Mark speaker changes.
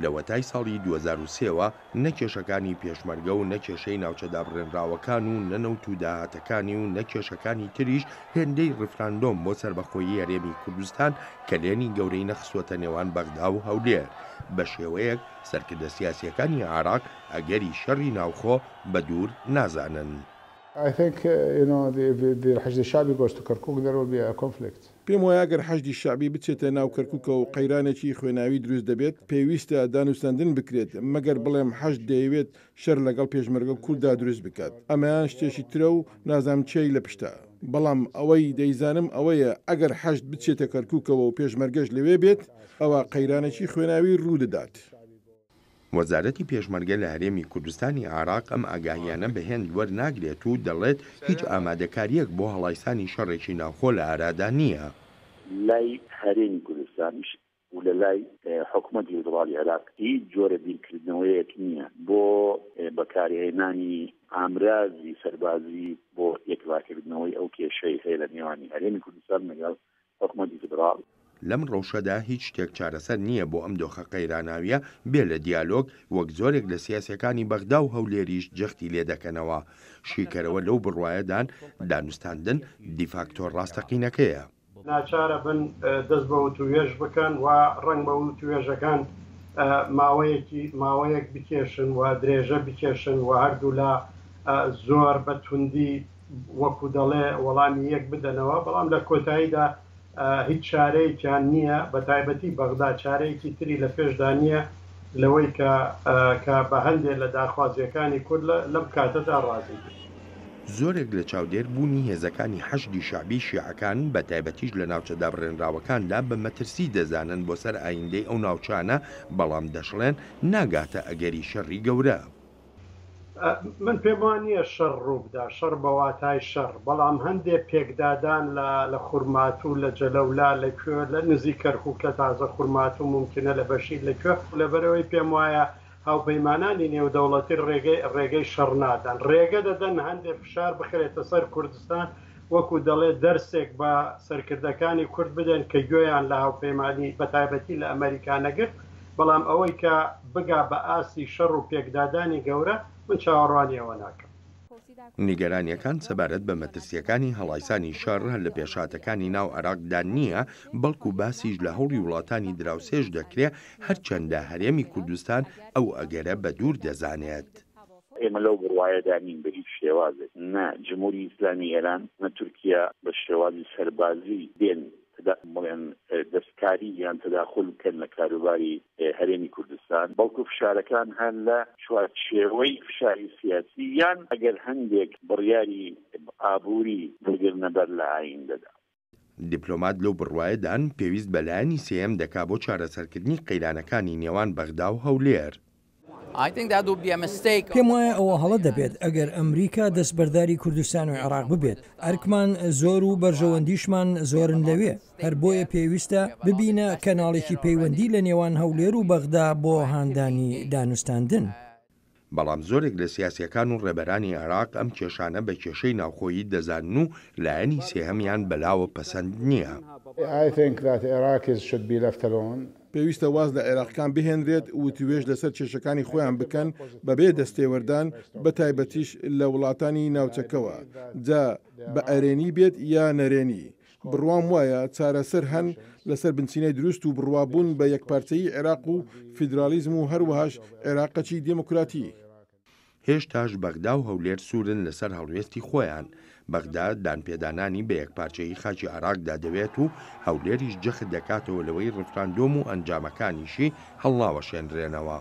Speaker 1: لەوەتای ساڵی 2003 وە نە کێشەکانی پێشمەرگە و نە کێشەی ناوچە دابڕێنراوەکان و نە نەوت و داهاتەکانی و نە کێشەکانی تریش هێندەی ڕیفراندۆم بۆ سەربەخۆیی هەرێمی کوردستان کەلێنی گەورەی نەخستووەتە نێوان بەغدا و هەولێر بە شێوەیەک سەرکردە سیاسییەکانی عێراق ئەگەری شەڕی ناوخۆ بە دوور نازانن.
Speaker 2: I think you know if the حشد الشعبی goes to Kirkuk there will be a conflict.
Speaker 3: پێم وایە گەر حەشدی شەعبی بچێتە ناو کەرکوکەوە قەیرانێکی خوێناوی دروست دەبێت، پێویستە دانوستاندن بکرێت، مەگەر بڵێم حەشد دەیەوێت شەر لەگەڵ پێشمەرگە کورددا دروست بکات، ئەمەیان شتێکی ترە و نازانم چێی لە پشتە، بەڵام ئەوەی دەیزانم ئەوەیە ئەگەر حەشد بچێتە کەرکوکەوە و پێشمەرگەش لەوێ بێت ئەوا قەیرانێکی خوێناوی روودەدات.
Speaker 1: وەزارەتی پێشمەرگە لە هەرێمی کوردستانی عێراق ئەم ئاگاهییانە بە هێند وەرناگرێت و دەڵێت هیچ ئامادەکارییەک بۆ هەڵایسانی شەڕێکی ناوخۆ لە ئارادا نییە.
Speaker 4: لای هەرێمی کوردستانیش و لە لای حکومەتی فیدڕاڵی عێراق هیچ جۆرە بیرکردنەوەیەک نییە بۆ بەکارهێنانی ئامرازی سەربازی بۆ یەکلاکردنەوەی ئەو کێشەی هەیە لە نێوانی هەرێمی کوردستان لەگەڵ حکومەتی فیدڕاڵ.
Speaker 1: لەم ڕەوشەدا هیچ شتێک چارەسەر نییە بۆ ئەم دۆخە قەیراناویە بێ لە دیالۆگ، وەک زۆرێک لە سیاسیەکانی بەغدا و هەولێریش جەختی لێ دەکەنەوە. شیکەرەوە لەو بڕوایەدان دانوستاندن دیفاکتۆ ڕاستەقینەکەیە.
Speaker 5: ناچارە بن دەست بە وتووێژ بکەن و ڕەنگبە وتووێژەکان ماوەیەکی ماوەیەک بکێشن و درێژە بکێشن و هەردوولا زۆر بە توندی وەکو دەڵێ وەڵامی یەک بدەنەوە، بەڵام لە کۆتاییدا هیچ چارەیەکیان نییە، بە تایبەتی بەغدا چارەیەکی تری لە پێشدا نییە لەوەی کە کە بە هەندێ لە داخوازییەکانی کورد لەم کاتەدا ڕازی بێت.
Speaker 1: زۆرێک لە چاودێر بوونی هێزەکانی حەشدی شەعبی شیعەکان بە تایبەتیش لە ناوچە دابڕێنراوەکاندا بە مەترسی دەزانن بۆ سەر ئایندەی ئەو ناوچانە، بەڵام دەشڵێن ناگاتە ئەگەری شەڕی گەورە.
Speaker 5: من پێم وا نییە شەڕ ڕووبدا، شەڕ بە واتای شەڕ، بەڵام هەندێ پێکدادان لە لە خورماتوو، لە جەلەولا، لە کوێ، لە نزیک کەرکووک، لە تازە خورماتوو، مومکینە لە بەشیر لە کوێ، لەبەرئەوەی پێم وایە هاوپەیمانانی نێودەوڵەتی ڕێگەی ڕێگەی شەڕ نادەن، ڕێگە دەدەن هەندێ فشار بخرێتە سەر کوردستان، وەکو دەڵێ دەرسێک بە سەرکردەکانی کورد بدەن کە گوێیان لە هاوپەیمانی بە تایبەتی لە ئەمەریکا نەگرت، بەڵام ئەوەی کە بگا بە ئاستی شەڕ و پێکدادانی گەورە، من چاوەڕوانی ئەوە ناکەم.
Speaker 1: نیگەرانییەکان سەبارەت بە مەترسییەکانی هەڵایسانی شەڕ هەر لە پێشهاتەکانی ناو عێراقدا نییە، بەڵکو باسیش لە هەوڵی وڵاتانی دراوسێش دەکرێ، هەرچەندە هەرێمی کوردستان ئەو ئەگەرە بە دوور دەزانێت.
Speaker 4: ئێمە لەو بڕوایەدا نین بە هیچ شێوازێک نە جمهوری ئیسلامی ئێران نە تورکیا بە شێوازی سەربازی بێن بڵێن دەستکاری یان تەداخول بکەن لە کاروباری هەرێمی کوردستان، بەڵکو فشارەکان هەر لە چوارچێوەی فشاری سیاسی یان ئەگەر هەندێک بڕیاری ئابووری بگرنەبەر لە ئایندەدا.
Speaker 1: دیپلۆمات لەو بڕوایەدان پێویست بە لایەنی سێیەم دەکا بۆ چارەسەرکردنی قەیرانەکانی نێوان بەغدا و هەولێر.
Speaker 6: پێم وایە ئەوە هەڵە دەبێت ئەگەر ئەمریکا دەستبەرداری کوردستان و عێراق ببێت، ئەرکمان زۆر و بەرژەوەندیشمان زۆرن لەوێ، هەر بۆیە پێویستە ببینە کەناڵێکی پەیوەندی لە نێوان هەولێر و بەغدا بۆ هاندانی دانوستاندن.
Speaker 1: بەڵام زۆرێک لە سیاسییەکان و ڕێبەرانی عێراق ئەم کێشانە بە کێشەی ناوخۆیی دەزانن و لایەنی سێهەمیان بەلاوە پەسەند نییە.
Speaker 3: پێویستە واز لە عێراقیکان بهێنرێت وتوێژ لەسەر کێشەکانی خۆیان بکەن بەبێ دەستێوەردان بەتایبەتیش لە وڵاتانی ناوچەکەوە جا بە ئەرێنی بێت یا نەرێنی. بڕوام وایە چارەسەر هەن لەسەر بنچینەی دروست و بڕوابوون بە یەکپارچەیی عێراق و فیدراڵیزم و هەروەهاش عێراقەکی دێموکراتی.
Speaker 1: هێشتاش بەغدا و هەولێر سوورن لەسەر هەڵوێستی خۆیان، بەغدا دانپێدانانی بە یەکپارچەیی خاکی عێراقدا دەوێت و هەولێریش جەخت دەکاتەوە لەوەی ڕیفراندۆم و ئەنجامەکانیشی هەڵناوەشێنرێنەوە.